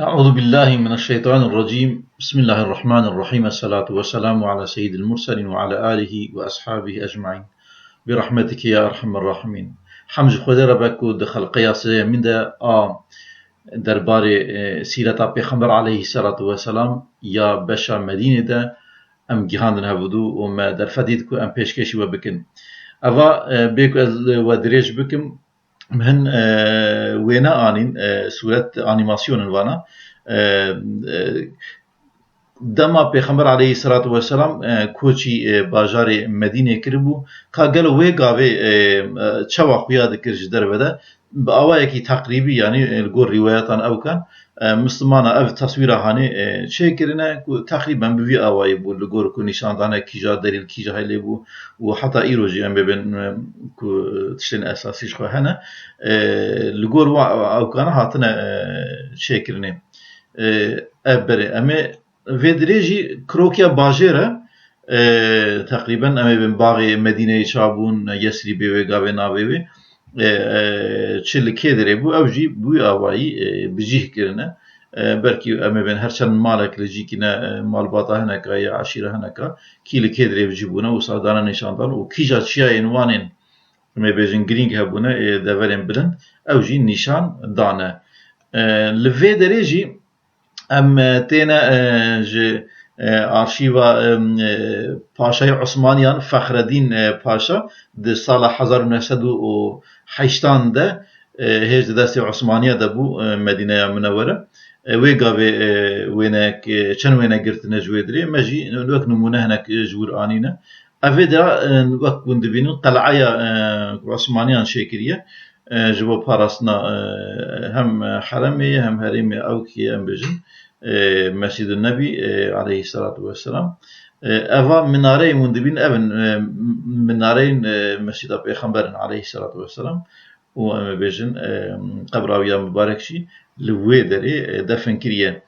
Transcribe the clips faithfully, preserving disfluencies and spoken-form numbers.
أعوذ بالله من الشيطان الرجيم. بسم الله الرحمن الرحيم. الصلاة والسلام على سيد المرسلين وعلى آله وأصحابه أجمعين. برحمتك يا أرحم الراحمين. Hemd ji Xwedê re be ku di xelqeya sêyemîn de a derbarê, e, sîreta Pêxember aleyhisselatu vesselam ya beşa Medînê de em gihandin hevdû û me derfetî ku em pêşkêşî we bikin. Eva, e, bê ku ez li we dirêj bikim, min hin, e, wêne anîn, e, sûret anîmasyonin vana. E, e, dema Pêxember aleyhisselatu vesselam, e, koçî, e, bajarê Medînê kiribû, ka gelo wê gavê, e, e, çawa xuya dikir ji derve de, bi awayekî teqrîbî, yanî, e, li gor rîwayetan ew kan, e, Mislimana ev teswîra hanê, e, çêkirine ku teqrîben bi vî awayî bû, li gor ku nîşandane kîja derî li kîja helê bû û heta îro jî em bêbin, e, ku tiştên esasî ji xwe hene, e, li gor wa ewkana hatine, e, çêkirinê. E, ev berê em ê vê dirê jî krokiya bajêr e, e, teqrîben em ê bin baxê Medîneyê çabûn, Yesrîbê wê gavê navê wê, e, e, çi li kê dirê bû, ew jî bû awayî, e, bi cih kirine. E, belkî em ê bên her çend malek li cîkî ne, e, malbata hineka ya eşîra hineka, kî li kê dirê bi cih bûne, wisa dane nîşandan û kîja çiyayên wanên, em ê bêjin, girîng hebûne, ê deverên bilind, ew jî nîşan dane. E, li vê derê jî em, e, têne, e, ji, e, arşîva, e, e, Paşayê Osmaniyan Fexredîn, e, Paşa di sala hezar û neh sed û heştan de, e, hêj di destê Osmaniya de bû, e, Medîneya Munewwere. E, wê gavê, e, wênek, e, çend wêne girtine ji wê dirê, me jî wek nimûne hinek, e, ji wir anîne. Ev vê de, e, wek hûn dibînin, qel'eya, e, ku Osmaniyan çêkiriye, e, ji bo parastina, e, hem heremê ye, hem herêmê ewkê ye, em bêjin, e, Mescid-û Nebî, e, aleyhisselatu vesselam. E, eva minareyên hûn dibînin, ev in, e, minareyên, e, Mescida Pêxember in, aleyhisselatu vesselam. Û em ê bêjin, e, qebra wî ya mibarek jî li wê derê, e, defin kiriye.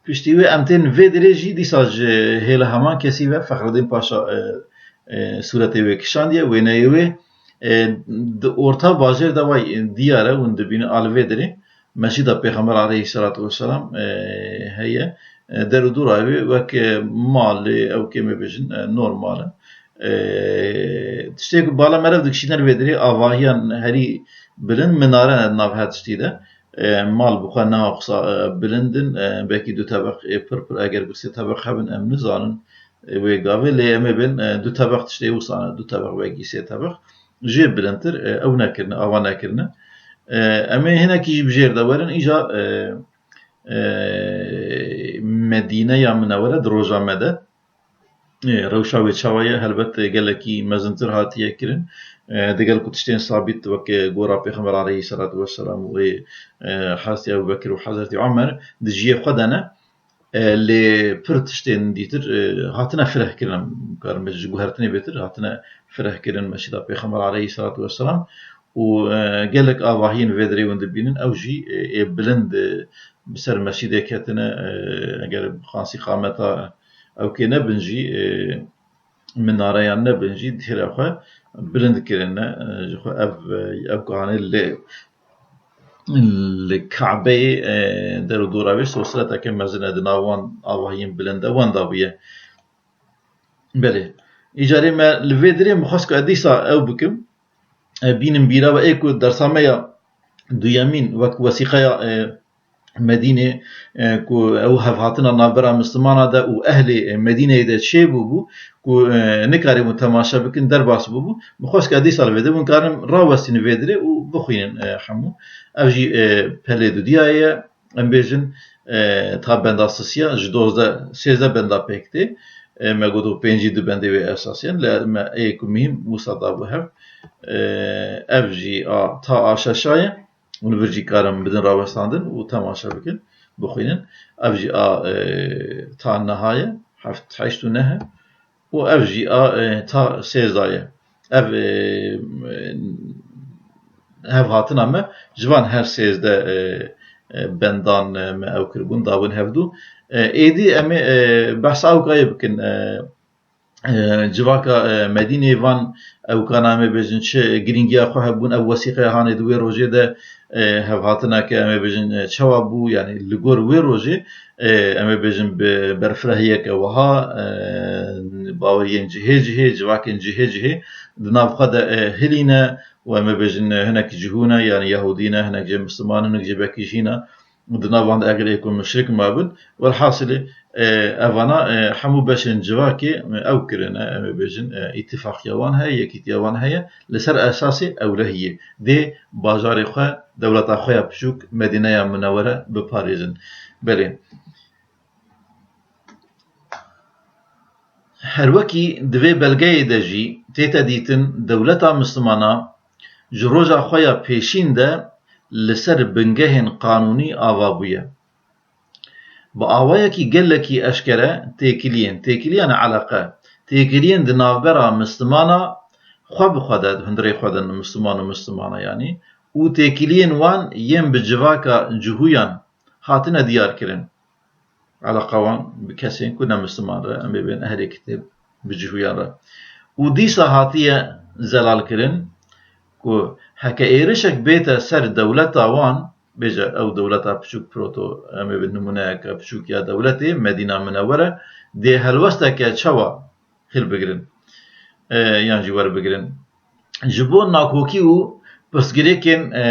Piştî wê em tên vê dirê jî dîsa ji hêla heman kesî ve Fexredîn Paşa, e, e, sûretê wê kişandiye, wêneyê wê, e, di orta bajêr de way, e, diyar e, hûn dibînin a li vê dirê Mescîda Pêxember aleyhisselatu vesselam, e, heye. E, der û dora wê wek, e, malê, ew kê me bêjin, e, normal e. E, tiştê ku bala meriv dikişîne li vê dirê avahiyan herî bilind minare nav her tiştî de. E, mal bi xwe neha qisa, e, bilind in, e, belkî du tebeq, e, pir pir, eger bi sê tebeq hebin, em nizanin, e, wê gavê, lê em ê bên, e, du tebeq tiştê wisa ne, du tebeq belkî sê tebeq. Jê bilindtir, e, ew nekirine, ava nekirine. E, em ê hinekî jî bi jêr de werin, îja, e, e, Medîneya Munewwere di roja me de. E, rewşa wê çawa ye? Helbet, e, gelekî mezintir hatiye kirin. E, digel ku tiştên sabît weke gora Pêxember aleyhisselatu vesselam û wê, e, Hezretî Ebubekir û Hezretî Omer di cihê xwe de ne. E, lê pir tiştên dîtir, e, hatine fireh kirin, em karin bêjin ji guhertinê bêtir, hatine fireh kirin Mescîda Pêxember aleyhisselatu vesselam û, e, gelek avahiyên vê dirê hûn dibînin, ew jî, e, ê bilind, e, bi ser mescîdê ketine, e, eger bi qasî qameta ew kê nebin jî, e, minareyan nebin jî, dihêra xwe bilind kirine, e, ji xwe ev, e, ev kahanê lê li Kabeyê, e, der û dora wê sosreteke mezin e, di nav wan avahiyên bilind de wenda bûye. Belê. Îcarê me li vê dirê min xwest ku ez dîsa ew bikim. E, bînim bîra we ê ku dersa me ya duyemîn wek wesîqeya, e, Medînê, e, ku ew hevhatina navbera Mislimana de û ehlê, e, Medîneyê de çêbûbû, ku, e, nikarîbûn temaşe bikin, derbas bûbû. Min xwest ke dîsa li vê de hûn karin rawestînin vê dirê û bixwînin, e, hemû. Ev jî, e, pelê dudiya ye, em bêjin, e, ta benda sisiya, ji dozdeh, sêzdeh benda pêk tê. E, me got, pêncî du bendê wê esasiyan, lê me ê ku mihîm wisa dabû hev. E, ev jî a, ta a şeşa ye. Hûn vir jî karin bidin rawestandin û temaşe bikin, bixwînin. Ev jî a, e, ta neha ye, heft, heşt û neh e. Û ev jî a, e, ta sêzda ye. Ev, e, e, hevhatina me ji van her sêzdeh, e, e, bendan, e, me ew kiribûn, dabûn hevdû. E, êdî em ê, e, behsa ewkayê bikin, e, e, civaka, e, Medînê van ewkana em ê bêjin çi girîngiya xwe hebûn, ev wesîqeya hanê di wê rojê de, e, hevhatineke, em ê bêjin, e, çawa bû, yanî li gor wê rojê, e, em ê bêjin bi berfirehiyeke wiha, e, baweriyên cihê cihê, civakên cihê cihê di nav xwe de, e, hilîne û em ê bêjin, e, hinek cihû ne, yanî Yehûdî ne, hinek jê Misliman, hinek jê belkî jî ne. Di nav wan de eger ê ku muşrik mabin, welhasilê, e, evana, e, hemû beşên civakê, e, ew kirine, em ê bêjin, e, îtifaqiya wan heye, yekîtiya wan heye, li ser esasê ewlehiyê. Dê bajarê xwe, dewleta xwe ya piçûk, Medîneya Munewwere biparêzin. Belê. Her wekî di vê belgeyê de jî tête dîtin, dewleta Mislimana ji roja xwe ya pêşîn de li ser bingehên qanûnî ava bûye. Bi awayekî gelekî eşkere têkiliyên, têkiliya ne eleqe, têkiliyên di navbera Mislimana xwe bi xwe de, di hundirê xwe de Misliman û Mislimana yanî, û têkiliyên wan yên bi civaka cihûyan hatine diyar kirin. Eleqa wan bi kesên ku ne Misliman re, em ê bên ehlê kitêb, bi cihûyan re. Û dîsa hatiye zelal kirin ku heke êrişek bête ser dewleta wan, bêje ew dewleta piçûk proto, em ê bi nimûneyeke piçûk ya dewletê, Medîna Minewwere, dê helwesteke çawa hilbigirin, e, yan jî werbigirin. Ji bo nakokî û pirsgirêkên, e,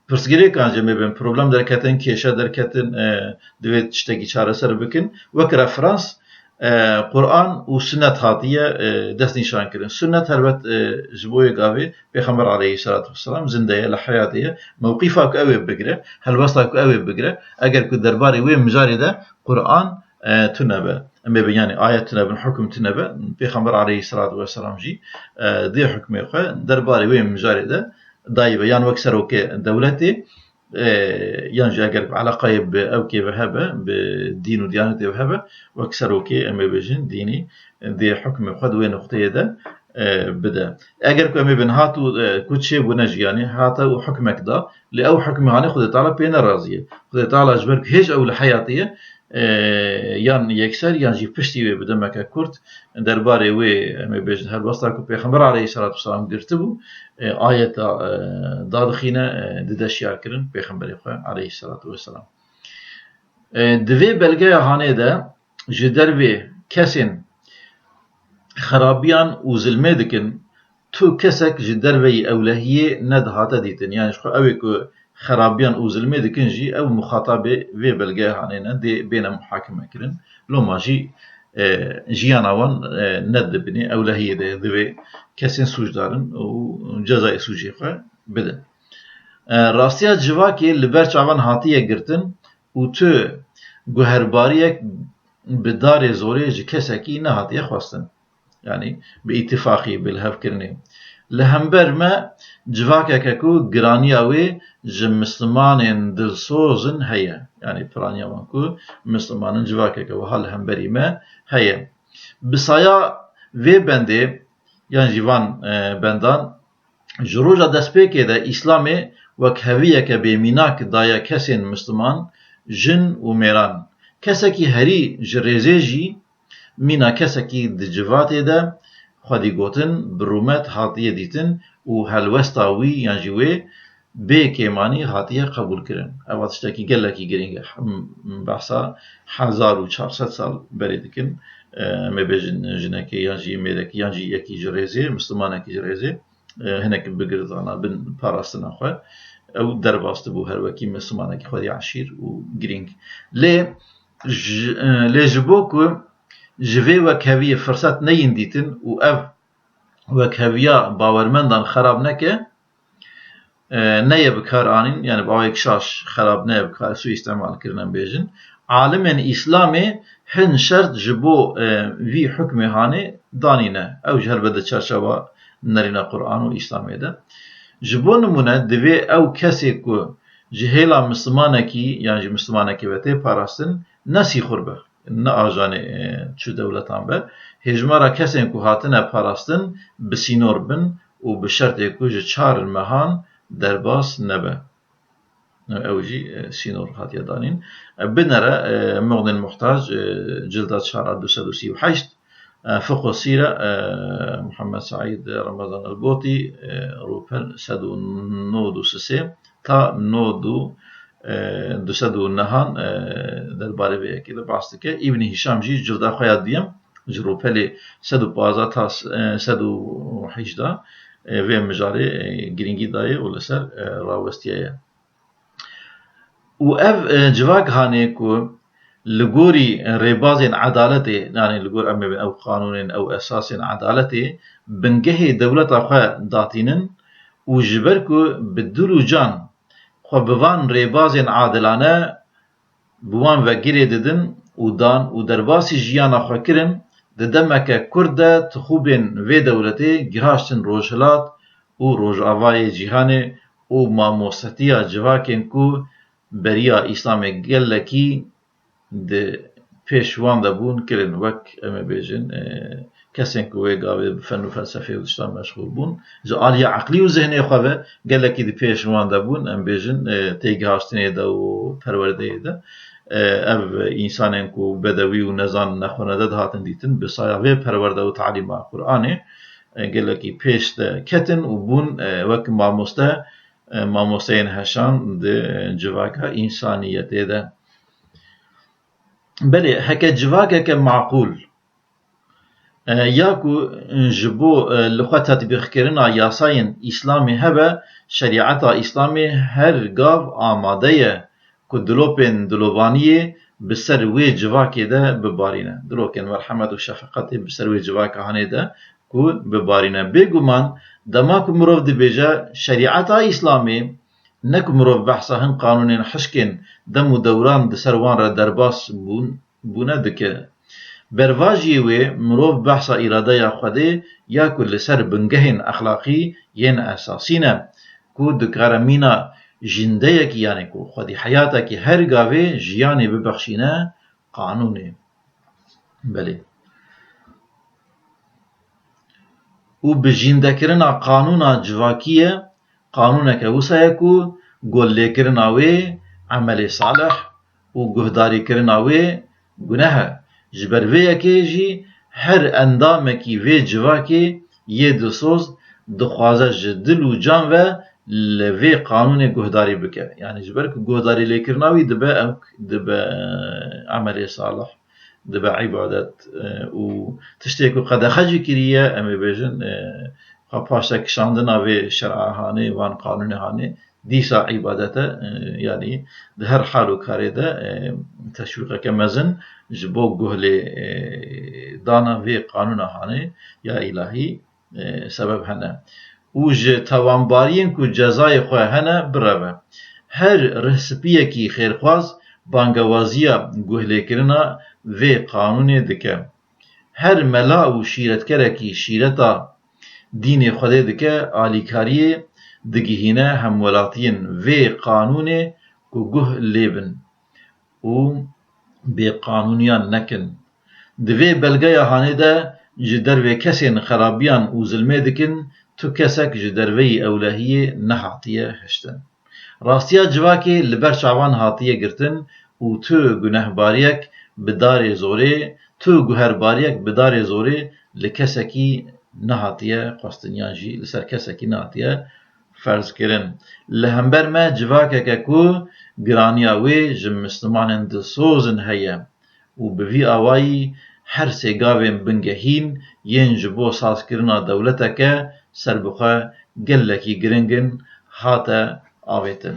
pirsgirêkan jî em ê bên problem derketin, kêşe derketin, e, divê tiştekî çareser bikin. Wek referans, e, Quran û Sunnet hatiye, e, destnîşan kirin. Sunnet helbet, e, ji bo yê gavê Pêxember aleyhisselatu vesselam zinde ye, li heyatê ye. Mewqîfa ku ew ê bigire, helwesta ku ew ê bigire, eger ku derbarê wê mijarê de Quran, e, tune be, em ê bên, yanî ayet tune bin, hukm tune be, Pêxember aleyhisselatu vesselam jî, e, dê hukmê xwe derbarê wê mijarê de dayibe, yan wek serokê dewletê, e, yan jî eger eleqayê bi ew kê ve hebe, bi dîn û diyanetê ve hebe, wek serokê, em ê bêjin, dînî, dê hukmê xwe di wê nuqteyê de, e, bide. Eger ku em ê bên hat û, e, ku çêbûne jî, yanî hate û hukmek da, lê ew hukmê hanê Xwedê Teala pê nerazî ye. Xwedê Teala ji ber ku hêj ew li heyatê ye, e, yan yekser yan jî piştî wê bi demeke kurt derbarê wê, em ê bêjin, helwesta ku Pêxember aleyhisselatu vesselam girtibû, e, ayeta, e, dadixîne, e, dide şiyarkirin Pêxemberê xwe aleyhisselatu vesselam. E, di vê belgeya hanê de ji dervê kesên xerabiyan û zilmê dikin, tu kesek ji derveyî ewlehiyê nedihate dîtin. Yanî ji xwe ew ê ku xerabiyan û zilmê dikin jî ew muxatabê vê belgeya hanê ne, dê bêne muhakeme kirin. Loma jî, e, jiyana wan, e, ne di binê ewlehiyê de ye, divê kesên sûcdar in û cezayê sûcê xwe bidin. E, rastiya civakê li ber çavan hatiye girtin û tu guherbariyek bi darê zorê ji kesekî nehatiye xwestin. Yanî bi îtîfaqî, bi lihevkirinê. Li hember me civakeke ku giraniya wê ji Mislimanên dilsoz in heye. Yanî piraniya wan ku Misliman in, civakeke wiha li hemberî me heye. Bi saya vê bendê, yan jî van, e, bendan, ji roja destpêkê de Îslamê wek heviyeke bêmînak daye kesên Misliman, jin û mêran. Kesekî herî ji rêzê jî mîna kesekî di civatê de xwedî gotin, bi rûmet hatiye dîtin û helwesta wî yan jî wê bê kêmanî hatiye qebûlkirin. Eva tiştekî gelekî girîng e. Hem behsa hezar û çar sed sal berê dikin. E, em ê bêjin jinekê yan jî mêrekî yan jî yekî ji rêzê, mislimanekî ji rêzê, e, hinek bigirdana bin parastina xwe, ew derbas dibû her wekî mislimanekî xwedî eşîr û girîng. Lê ji, e, lê ji bo ku ji vê wekheviyê firset neyên dîtin û ev wekheviya bawermendan xerab neke, e, neye bi kar anîn, yani bi awayek şaş xerab neye bi kar, suîstemal kirin em bêjin. Alimên Îslamê hin şert ji bo, e, vî hukmê hanê danîne. Ew ji helbet di çarçewa nerîna Quran û Îslamê de. Ji bo nimûne, divê ew kesê ku ji hêla mislimanekî yan ji mislimanekê ve tê parastin, ne sîxur be, ne ajanê, e, çi dewletan be. Hêjmara kesên ku hatine parastin bi sînor bin û bi şertê ku ji çar mehan derbas nebe. Ew jî, e, sînor hatiye danîn. E, binere, e, Muxnil Muhtac, e, cilda çar a du sed û sî û heşt, e, Fiqh û Sîre, e, Muhammed Saîd Remezan El-Botî, e, rûpel sed û nod û sisê, ta nod û, e, du sed û nehan, e, derbarê vê yekê de behs dike. Îbnî Hîşam jî cilda xwe ya duyem ji rûpelê sed û pazdeh ta, e, sed û hejdeh, e, vê mijarê, e, girîngî daye û li ser, e, rawestiyaye. Û ev, e, civak hanê ku li gorî rêbazên edaletê, yanî li gor em ê ew qanûnên, ew esasên edaletê, bingehê dewleta xwe datînin û ji ber ku bi dil û can xwe bi van rêbazên adilane bi wan ve girê didin û dan û derbasî jiyana xwe kirin, di demeke kurt de tixûbên vê dewletê gihaştin Rojhilat û Rojavayê cîhanê û mamostetiya civakên ku beriya Îslamê gelekî di pêş wan de bûn kirin, wek em ê bêjin, e, kesên ku wê gavê bi fen û felsefê û tiştan meşxûl bûn, ji aliya eqlî û zihnê xwe ve gelekî di pêş wan de bûn, em bêjin, e, têgihaştinê de û perwerdeyê de. E, ev însanên ku bedewî û nezan nexwenede dihatin dîtin, bi saya vê perwerde û talîma Qur'anê, e, gelekî pêş de ketin û bûn, e, wek mamoste, e, mamosteyên heşan di civaka însaniyetê de. Belê, heke civakeke maqûl, e, ya ku ji bo, e, li xwe tetbîqkirina yasayên Îslamê hebe, şerîeta Îslamê her gav amade ye ku dilopên dilovaniyê bi ser wê civakê de bibarîne. Dilokên merhemet û şefeqetê bi ser wê civaka hanê de ku bibarîne. Bêguman, dema ku mirov dibêje şerîeta Îslamê, ne ku mirov behsa hin qanûnên hişkên dem û dewran di ser wan re derbas bûn, bûne dike. Bervajiyê wê mirov behsa îradeya Xwedê ya ku li ser bingehên exlaqî yên esasî ne, ku dikare mîna jîndeyekî, yanî ku xwedî heyatekî her gavê jiyanê bibexşîne qanûnê. Belê. Û bi jîndekirina qanûna civakî ye, qanûneke wisa ye ku gollêkirina wê emelê salih û guhdarîkirina wê guneh e. Ji ber vê yekê jî her endamekî vê civakê yê dilsoz dixwaze ji dil û can ve li vê qanûnê guhdarî bike. Yanî ji ber ku guhdarî lêkirina wî dibe, em dibe emelê salih, dibe îbadet, e, û tiştê ku qedexe jî kiriye, em ê bêjin, e, xwe paştekişandina vê şer'a hanê, van qanûnê hanê, dîsa îbadet e, e, yanî di her hal û karê de, e, teşwîqeke mezin ji bo guhlê, e, dana vê qanûna hanê ya îlahî, e, sebeb hene. Û ji tawanbariyên ku cezayê xwe hene bireve. Her rihspiyekî xêrxwaz bangewaziya guhlêkirina vê qanûnê dike. Her mela û şîretkerekî şîreta dînê Xwedê dike, alîkariyê digihîne hemwelatiyên vê qanûnê ku guh lê bin û bêqanûniyan nekin. Di vê belgeya hanê de ji dervê kesên xerabiyan û zilmê dikin, tu kesek ji derveyî ewlehiyê nehatiye hiştin. Rastiya civakê li ber çavan hatiye girtin û tu gunehbariyek bi darê zorê, tu guherbariyek bi darê zorê li kesekî nehatiye xwestin yan jî li ser kesekî nehatiye ferzkirin. Li hember me civakeke ku giraniya wê ji mislimanên dilsozin heye û bi vî awayî her sê gavên bingehîn yên ji bo sazkirina dewleteke serbixwe gelekî giring in hate avêtin.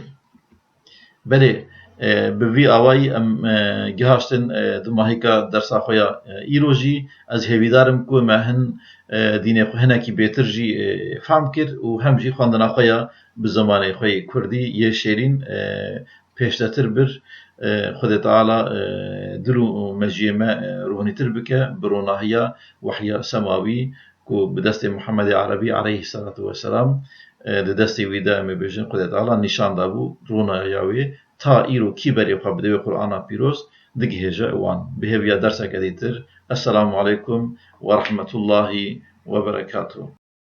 Belê, e, bi vî awayî em, e, gihaştin, e, dumahîka dersa xwe ya, e, îro jî. Ez hêvîdar im ku me hin, e, dînê xwe hinekî bêtir jî, e, fehm kir û hem jî xwendina xwe ya bi zimanê xwe yê kurdî yê şêrîn, e, pêşdetir bir. E, Xwedê Teala, e, dil û mejiyê me, e, ronîtir bike bi ronahiya wehya semawî ku bi destê Muhammedê Erebî aleyhisselatu vesselam, e, di destê wî de, em ê bêjin, Xwedê Teala nîşan dabû, ronahiya wê ta îro kî berê xwe bide wê Qur'ana pîroz, digihêje wan. Bi hêviya derseke dîtir. Esselamu aleykum ve rahmetullahi ve berekatuhu.